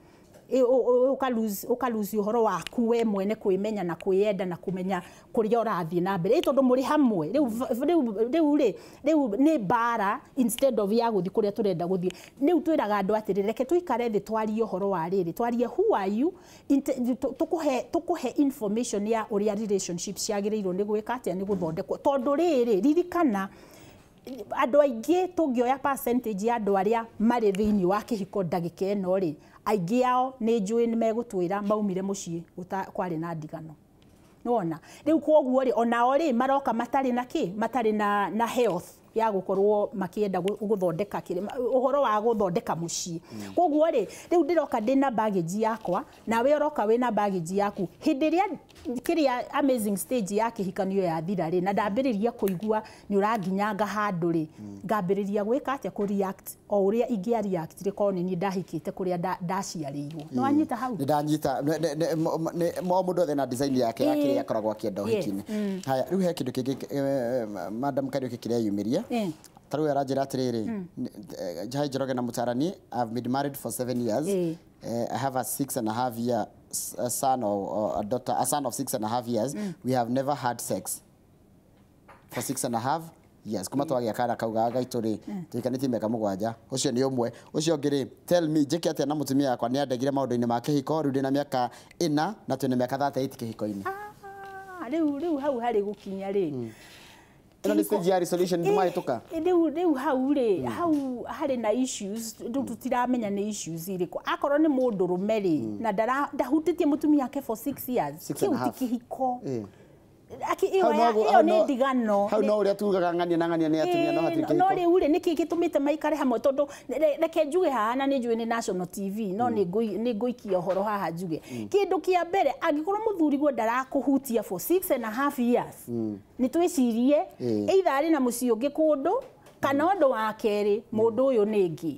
ũkaluzi ũhoro waku we mwene, kwĩmenya na kwĩyenda na kũmenya kũrĩa ũrathiĩ na mbere. Tondũ mũrĩ hamwe rĩu rĩ, rĩu nĩ mbara instead of ya gũthiĩ kũrĩa tũrenda gũthiĩ. Rĩu twĩraga andũ atĩrĩ, reke tũikare thĩ, twarie ũhoro wa rĩrĩ, twarie who are you, tũkũhe information ya ũrĩa relationship ciagĩrĩirwo nĩ gwĩka atĩa, nĩ gũthondekwo. Tondũ rĩrĩ, ririkana, andũ aingĩ, tũngĩoya percentage ya andũ arĩa marĩ thĩinĩ wa kĩhiko ndagĩka ĩno rĩ, aingĩ ao nĩ njũĩ nĩ megũtwĩra maumire mũciĩ kwarĩ na ndigano. Nĩwona rĩu, koguo rĩ, onao rĩ, maroka matarĩ na kĩ, matarĩ na health ya gũkorwo makĩenda gũthondeka kĩrĩ ũhoro wa gũthondeka mũciĩ. Koguo rĩ, rĩu ndĩroka ndĩna baggage yakwa, nawe ũroka wĩna baggage yaku. Hĩndĩ ĩrĩa kĩrĩa amazing stage ya kĩhikanio yathira rĩ, na ndambĩrĩria kũigua nĩ ũranginyanga handũ rĩ, ngambĩrĩria gwĩka atĩa? Kũ react o ũrĩa ingĩa react rĩ korwo nĩ niĩ ndahikĩte kũrĩa ndaciarĩirwo. Nĩ wanyita hau? Nĩ ndanyita. O mũndũ othe na design yake ya kĩrĩa akoragwo akĩenda ũhiki-inĩ. Haya, rĩu he kĩndũ kĩngĩ, Madam Kariuki, kĩreyumĩria. Ta rĩu aranjĩra atĩrĩrĩ, "Hi Njoroge na Mũtarani, I've been married for 7 years. I have a 6.5 year a son or a daughter, a son of 6.5 years. We have never had sex for 6.5 years. Kuma twagĩa kana kau ga gaitũ rĩ, tũikanĩtie mĩaka 7." Ũcio nĩ ũmwe. Ũcio ũngĩ rĩ, "Tell me, njĩke atĩa na mũtumia wakwa? Nĩ andegire maũndũ-inĩ ma kĩhiko. Rĩu ndĩna mĩaka 4 na twĩna mĩaka 38 kĩhiko-inĩ." Ah, rĩu hau harĩ gũkinya rĩ, Ĩno nĩ stage ya resolution ndĩmahĩtũka. Rĩu hau rĩ, hau harĩ na issues. Rĩu tũtiramenya nĩ issues irĩkũ. Akorwo nĩ mũndũrũme rĩ, na ndahutĩtie mũtumia wake for 6 years, Six and kĩu a ti half. kĩhiko. Hau Ĩyo nĩ ndigano. Hau no ũrĩa tugaga ng'ania na ng'ania nĩ atumia, no hatirĩ No kĩhiko. rĩu rĩ, nĩkĩ gĩtũmĩte maikare hamwe? Tondũ reke njuge haha, na nĩ njũĩ nĩ national TV, no nĩ ngũikia ũhoro haha njuge kĩndũ kĩa mbere, angĩkorwo mũthuriguo ndarakũhutia for 6.5 years, nĩ twĩcirie either arĩ na mũciĩ ũngĩ kũndũ, kana ũndũ wa kerĩ, mũndũ ũyũ nĩ ngĩ.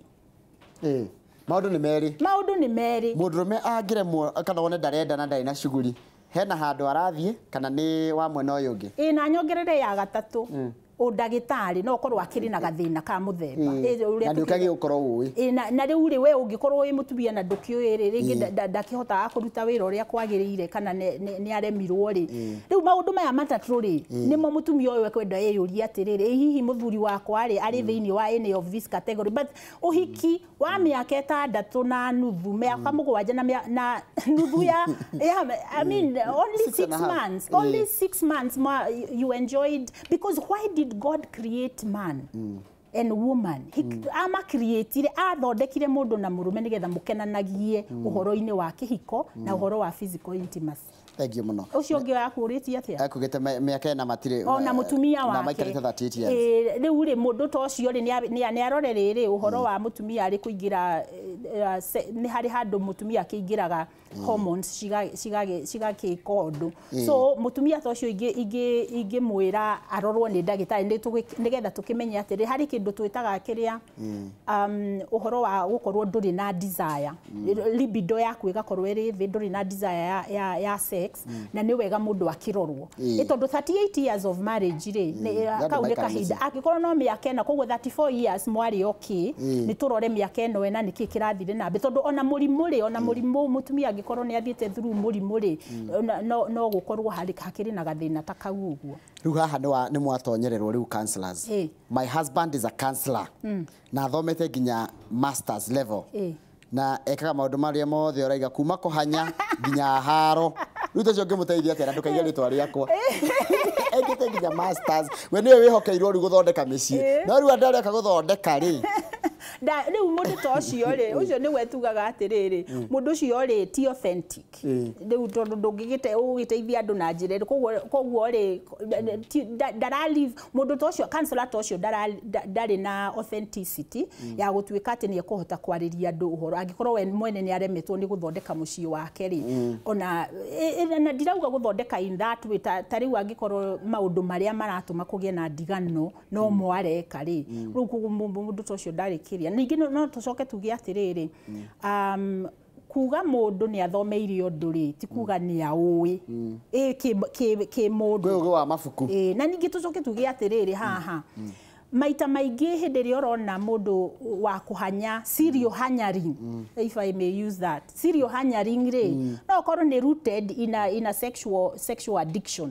Maũndũ nĩ merĩ. Maũndũ nĩ merĩ. Mũndũrũme angĩremwo kana wone ndarenda na ndarĩ na shughuli, hena handũ arathiĩ kana nĩ wa mwena ũyũ ũngĩ. Ĩ, na nyongerere ya gatatũ, ũndagĩtarĩ no ũkorwo akĩrĩ na gathĩna ka mũthemba. Ũrĩa Na nĩ ũkagie gũkorwo ũĩ. Ĩ, na rĩu rĩ, we ũngĩkorwo wĩ mũtumia na ndũkĩũĩ rĩ, rĩngĩ ndakĩhotaga kũruta wĩra ũrĩa kwagĩrĩire, kana nĩ aremirwo rĩ. Rĩu maũndũ maya matatũ rĩ, nĩmo mũtumia ũyũ ekwenda eyũrie atĩrĩrĩ, ĩ hihi mũthuri wakwa rĩ, arĩ thĩinĩ wa any of this category? But ũhiki wa mĩaka 6.5, mĩaka 7 na nuthu ya, I mean, only Six six and a half. months, only 6 months ma, you enjoyed, because why did God create man and woman? He ama creatire, athondekire mũndũ na mũrũme nĩgetha mũkenanagie ũhoro-inĩ wa kĩhiko na ũhoro wa physical intimacy. Thank you mũno. Ũcio ũngĩ wakũrĩtie atĩa? Akugĩte mĩaka 4 matirĩ Ona mũtumia na wake maikarĩte 38 years. Ĩ, rĩu rĩ, mũndũ ta ũcio rĩ, nĩ arore rĩrĩ ũhoro wa mũtumia arĩ kũingĩra, nĩ harĩ handũ mũtumia akĩingĩraga hormones cigagĩka ũndũ. So mũtumia ta ũcio ingĩmwĩra arorwo nĩ ndagĩtarĩ nĩgetha tũkĩmenye atĩrĩ, harĩ kĩndũ twĩtaga kĩrĩa ũhoro wa gũkorwo ndũrĩ na desire, libido yaku ĩgakorwo ĩrĩ thĩ, ndũrĩ na desire ya sex, na nĩ wega mũndũ akĩrorwo. Ĩ tondũ 38 years of marriage rĩ, Andũ kau nĩ maikara kahinda. mĩciĩ. Angĩkorwo no mĩaka 4, koguo 34 years mwarĩ okay, nĩ tũrore mĩaka ĩno 4 nĩkĩ kĩrathire na mbere. Tondũ ona mũrimũ rĩ, ona mũrimũ, mũtumia angĩkorwo nĩ athiĩte through mũrimũ rĩ, no gũkorwo hakĩrĩ na gathĩna ta kau ũguo. Rĩu haha nĩ mwatonyererwo rĩu counselors. My husband is a counselor na athomete nginya masters level na ekaga maũndũ marĩa mothe ũraiga, kuma kũhanya nginya haro. Rĩu ta ũcio ũngĩmũteithia atĩa? Na ndũkaiga rĩtwa rĩakwa. Ekĩte nginya masters, we nĩwe wĩhokeirwo rĩu gũthondeka mĩciĩ, no rĩu andũ arĩa oka gũthondeka rĩ? Rĩu mũndũ ta ũcio rĩ, ũcio nĩwe tugaga atĩrĩrĩ, mũndũ ũcio rĩ, ti authentic. Rĩu tondũ ndũngĩgĩte ũgĩteithia andũ na njĩra ĩrĩ, koguo rĩ, ndara live, mũndũ ta ũcio, counselor ta ũcio ndarĩ na authenticity ya gũtuĩka atĩ nĩ ekũhota kwarĩria andũ ũhoro angĩkorwo we mwene nĩ aremetwo nĩ gũthondeka mũciĩ wake rĩ. Ona na ndirauga gũthondeka in that way, ta rĩu angĩkorwo maũndũ marĩa maratũma kũgĩe na ndigano no mo areka rĩ, rĩu koguo mũndũ ta ũcio ndarĩ kĩrĩa. Ningĩ no tũcoke tuge atĩrĩrĩ, Kuga mũndũ nĩ athomeire ũndũ rĩ ti kuga nĩ aũĩ kĩ mũndũ Kwĩ ũgĩ wa mabuku. Na ningĩ tũcoke tuge atĩrĩrĩ haha maita maingĩ hĩndĩ ĩrĩa ũrona mũndũ wa kũhanya serial hanyaring, if I may use that, serial hanyaring rĩ, no ũkorwo nĩ rooted in a sexual addiction.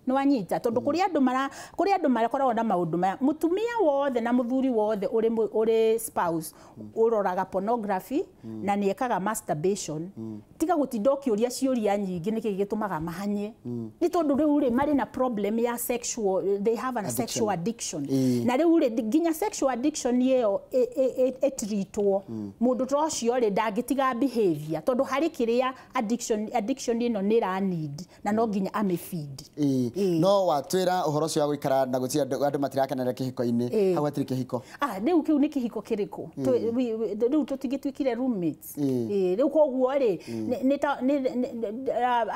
Nĩ wanyita? Tondũ kũrĩ andũ makoragwo na maũndũ maya, mũtumia wothe na mũthuri wothe ũrĩ spouse ũroraga pornography na nĩ ekaga masturbation, tiga gũtinda ũkĩũria ciũria nyingĩ nĩkĩ gĩtũmaga mahanye, nĩ tondũ rĩu rĩ marĩ na problem ya sexual, they have a sexual addiction. Na rĩu rĩ, nginya sexual addiction ĩyo ĩtreatwo, mũndũ ta ũcio rĩ ndangĩtiga behavior, tondũ harĩ kĩrĩa addiction ĩno nĩ ĩra need na no nginya amĩfeed. No watwĩra ũhoro ũcio wa gũikara na gũtirĩ andũ matirakenera kĩhiko-inĩ, hau hatirĩ kĩhiko. Ah, rĩu kĩu nĩ kĩhiko kĩrĩkũ? Rĩu tũtingĩtuĩkire roommates. Rĩu koguo rĩ nĩ ta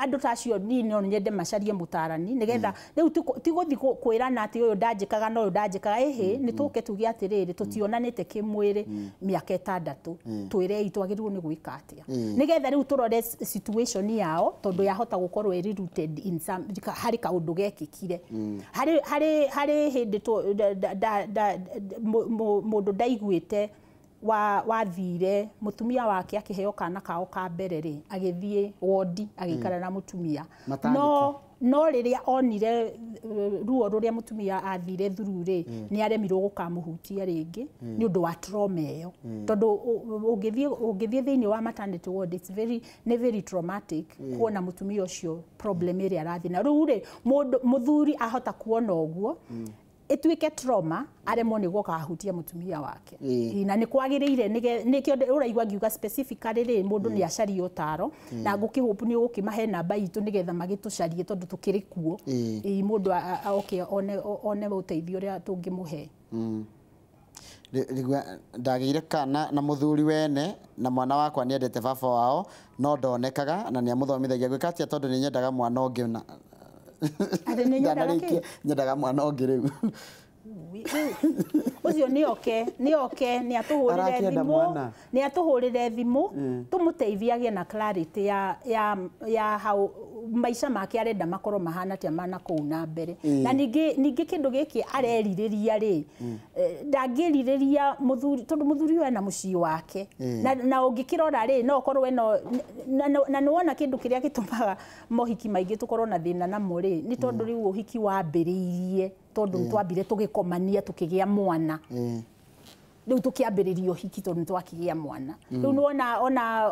andũ ta acio niĩ no nyende macarie mũtarani, nĩgetha rĩu ti gũthiĩ kwĩrana atĩ ũyũ ndanjĩkaga na ũyũ ndanjĩkaga, ĩhĩ, nĩ tũke tuge atĩrĩrĩ, tũtionanĩte kĩmwĩrĩ mĩaka 6, twĩrei twagĩrĩirwo nĩ gwĩka atĩa, nĩgetha rĩu tũrore situation yao, tondũ yahota gũkorwo ĩrĩ rooted in some, harĩ kaũndũ gekĩkire harĩ hĩndĩ mũndũ ndaiguĩte wa wathire mũtumia wake akĩheo kana kao ka mbere rĩ, agĩthiĩ wondi agĩikara na mũtumia. Maternity. No rĩrĩa onire ruo rũrĩa mũtumia athire through rĩ, nĩ aremirwo gũkamũhutia rĩngĩ nĩ ũndũ wa trauma ĩyo, tondũ ũngĩthiĩ thĩinĩ wa maternity ward, it's very nĩ very traumatic kuona mũtumia ũcio problem ĩrĩa arathiĩ na rĩu rĩ, mũndũ mũthuri ahota kuona ũguo ĩtuĩke trauma, aremwo nĩ gũkahutia mũtumia wake. Na nĩ kwagĩrĩire nĩkĩo ũraigua ngiuga specifically rĩ, mũndũ nĩ acarie ũtaro, na ngũkĩhope nĩ ũgũkĩmahe namba itũ nĩgetha magĩtũcarie, tondũ tũkĩrĩ kuo. Mũndũ oke one ũteithio ũrĩa tũngĩmũhe. Ndagĩire kana na mũthuri wene na mwana wakwa nĩendete baba wao no ndonekaga na nĩamũthomithagia gwĩka atĩa, tondũ nĩ nyendaga mwana ũngĩ na Atĩ nĩ nyendaga kĩ? Ndanarĩkia, nyendaga mwana ũngĩ rĩu. Ũcio nĩ oke nĩ atũhũrĩre Arakĩenda thimũ mwana. Nĩ atũhũrĩre thimũ tũmũteithie agĩe na clarity ya how maica make arenda makorwo mahana atĩa mana kũu na mbere. Na ningĩ kĩndũ gĩkĩ arerirĩria rĩ, ndangĩrirĩria mũthuri, tondũ mũthuri ũyũ ena mũciĩ wake. Na ũngĩkĩrora rĩ, no ũkorwo eno na nĩwona kĩndũ kĩrĩa gĩtũmaga mohiki maingĩ tũkorwo na thĩna namo rĩ, nĩ tondũ rĩu ũhiki wambĩrĩirie tondũ nĩ twambire tũgĩkomania tũkĩgĩa mwana, rĩu tũkĩambĩrĩria ũhiki tondũ nĩ twakĩgĩa mwana. Rĩu nĩwona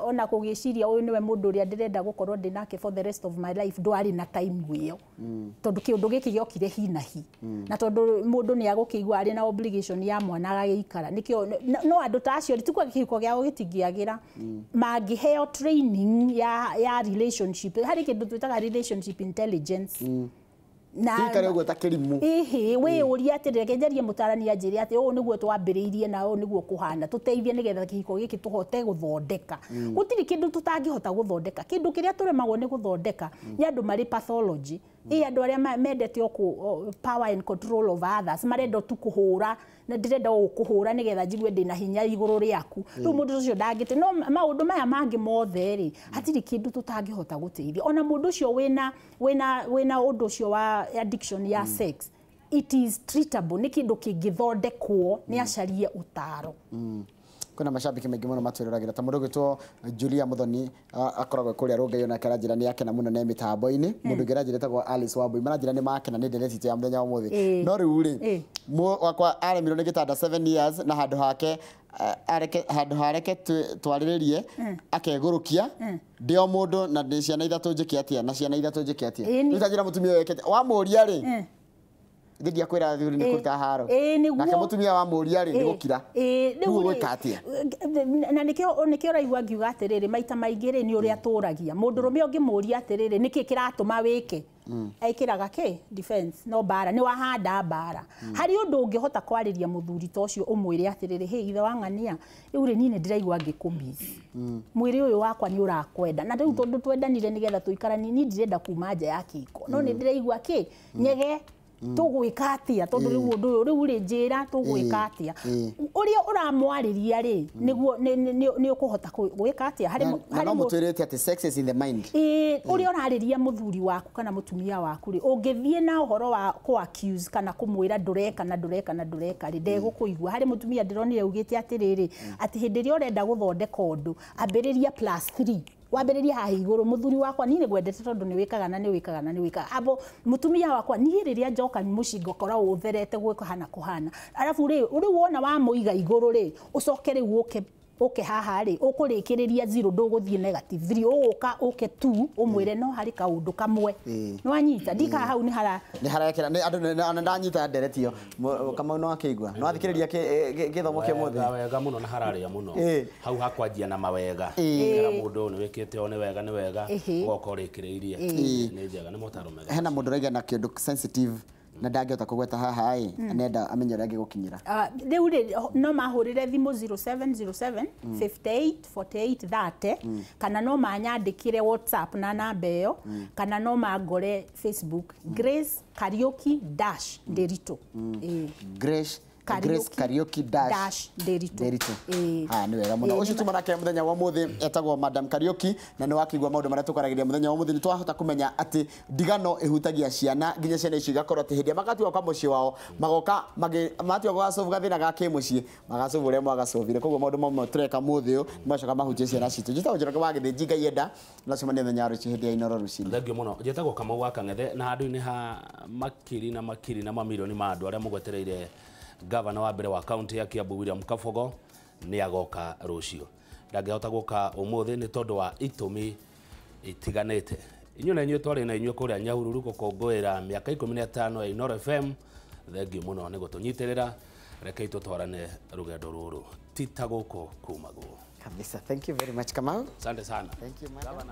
ona kũgĩciria ũyũ nĩwe mũndũ ũrĩa ndĩrenda gũkorwo ndĩ nake for the rest of my life, ndwarĩ na time ĩyo, tondũ kĩũndũ gĩkĩ gĩokire hi na hi, na tondũ mũndũ nĩ agũkĩigua arĩ na obligation ya mwana agagĩikara nĩkĩo. No andũ ta acio ti kuga kĩhiko gĩao gĩtingĩagĩra mangĩheo training ya relationship, harĩ kĩndũ twĩtaga relationship intelligence na Tikare ũguo ta kĩrimũ. Ĩhĩ, wĩyũrie atĩrĩ, reke njarie mũtarani anjĩre atĩ ũũ nĩguo twambĩrĩirie na ũũ nĩguo kũhana, tũteithie nĩgetha kĩhiko gĩkĩ tũhote gũthondeka. Gũtirĩ kĩndũ tũtangĩhota gũthondeka. Kĩndũ kĩrĩa tũremagwo nĩ gũthondeka nĩ andũ marĩ pathology, ĩ andũ arĩa mendete o power and control of others, marenda tu kũhũra na ndĩrenda gũkũhũra nĩgetha njigue ndĩna hinya igũrũ rĩaku. Rĩu mũndũ ũcio ndangĩte. No maũndũ maya mangĩ mothe rĩ, hatirĩ kĩndũ tũtangĩhota gũteithia ona mũndũ ũcio wĩna ũndũ ũcio wa addiction ya sex. It is treatable, nĩ kĩndũ kĩngĩthondekwo nĩ acarie ũtaro. Kwĩna macambĩki maingĩ mũno matwĩroragĩra, ta mũndũ ũgwĩtwo Julia Muthoni, akoragwo kũrĩa Rũngai, onake aranjĩra nĩ akena mũno nĩ mĩtambo-inĩ. Mũndũ ũngĩ aranjĩra etagwo Alice Wambui, maranjĩra nĩ makena nĩ ndereti itũ ya mũthenya wa ũmũthĩ. No rĩu rĩ, wakwa aremirwo nĩ gĩtanda 7 years na handũ hake areke handũ hareke twarĩrĩrie akegũrũkia, ndĩ o mũndũ na ndĩ ciana ithatũ, njĩke atĩa na ciana ithatũ, njĩke atĩa? Rĩu ta njĩra mũtumia ũyũ eke wamũria rĩ, thĩ ndiakwĩra athuri nĩ kũruta haro. Nake mũtumia wamũria rĩ, nĩ gũkira. Rĩu Rĩu rĩ, ũgwĩka atĩa? Na nĩkĩo ũraigua ngiuga atĩrĩrĩ, maita maingĩ rĩ, nĩ ũrĩa tũragia mũndũrũme ũngĩmũria atĩrĩrĩ, nĩkĩ kĩratũma wĩke, ekĩraga kĩ defense, no mbara nĩ wahanda mbara. Harĩ ũndũ ũngĩhota kwarĩria mũthuri ta ũcio, ũmwĩre atĩrĩrĩ, hĩ ithe wa ng'ania, rĩu rĩ, niĩ nĩ ndĩraigua ngĩkũmiss, mwĩrĩ ũyũ wakwa nĩ ũrakwenda, na rĩu tondũ twendanire nĩgetha tũikaranie, niĩ ndirenda kuma nja ya kĩhiko, no nĩ ndĩraigua kĩ nyege. Tũgwĩka atĩa tondũ rĩu ũndũ ũyũ rĩu rĩ njĩra tũgwĩka atĩa. Ũrĩa ũramwarĩria rĩ nĩguo nĩ ũkũhota gwĩka atĩa harĩ na no mũtwĩrĩte atĩ sex is in the mind. Ũrĩa ũrarĩria mũthuri waku kana mũtumia waku rĩ ũngĩthiĩ na ũhoro wa kũ accuse kana kũmwĩra ndũreka na ndũreka na ndũreka rĩ ndegũkũigua. Harĩ mũtumia ndĩronire augĩte atĩrĩrĩ atĩ hĩndĩ ĩrĩa ũrenda gũthondeka ũndũ ambĩrĩria +3 wambĩrĩria haha igũrũ mũthuri wakwa niĩ nĩngwendete tondũ nĩ wĩkaga na nĩ wĩkaga na nĩ wĩkaga abo mũtumia wakwa niĩ rĩrĩa njoka mũciĩ ngakora ũtherete gwĩkahana kũhana arabu rĩ rĩu wona wamũiga igũrũ rĩ ũcoke rĩu ũke ũke haha rĩ ũkũrĩkĩrĩria 0 ndũgũthiĩ negative 3 ũgũka ũke 2 ũmwĩre no harĩ kaũndũ kamwe nĩ wanyita ndika hau nĩ hara nĩ harekera nĩ andũ na ndanyita ndereti ĩyo Kamau no akĩigua no athikĩrĩria gĩthomo kĩa mũthĩ wega mũno na hararĩa mũno hau hakwanjia na mawega kera mũndũ nĩ wĩkĩte o nĩ wega nĩ wega ũgoka ũrĩkĩrĩirie nĩ njega nĩ motaro mega. Hena mũndũ ũraiga na kĩndũ sensitive na ndangĩhota kũgweta haha ĩ nenda amenye ũrĩa angĩgũkinyĩra. Rĩu rĩ no mahũrĩre thimũ 0707 58 48 30 kana no manyandĩkĩre WhatsApp na namba ĩyo kana no mangore Facebook Grace Kariuki dash Nderitu. Grace Kariuki dash Nderitu. Ha nĩ wega mũno. Ũcio tuma nake mũthenya wa ũmũthĩ etagwo Madam Kariuki na nĩ wakĩigua maũndũ marĩa tũkwaragĩria mũthenya wa ũmũthĩ nĩ twahota kũmenya atĩ ndigano ĩhutagia ciana nginya ciana icio igakorwo atĩ hĩndĩ ĩrĩa magatua kwa mũciĩ wao magoka matua gũgacobu gathĩna ga kĩmũciĩ magacobu ũrĩa mwagacobire. Koguo maũndũ mamwe tũreka mũthĩ ũyũ nĩ macoka mahutie ciana citũ. Njĩtagwo Njoroge wa Gĩthĩnji Ngai enda na cemania mũthenya wa rũciũ hĩndĩ ya Inooro rũcinĩ. Thengiũ mũno. Njĩtagwo Kamau wa Kang'ethe na handũ-inĩ ha makiri na makiri na mamirioni ma andũ arĩa mũgwetereire gavana wa mbere wa kaunti ya Kiambu William Kabogo nĩ agoka rũciũ. Ndangĩhota gũka ũmũthĩ nĩ tondũ wa itũmi itiganĩte. Inyuĩ na inyuĩ twarĩ na inyuĩ kũrĩa Nyahururu gũkũngũĩra mĩaka 15 ya Inooro FM. Thengiũ mũno nĩ gũtũnyitĩrĩra. Rekei tũtwarane rũgendo rũrũ ti ta gũkũ kumagwo kabisa. Thank you very much Kamau. Asante sana. Thank you madam.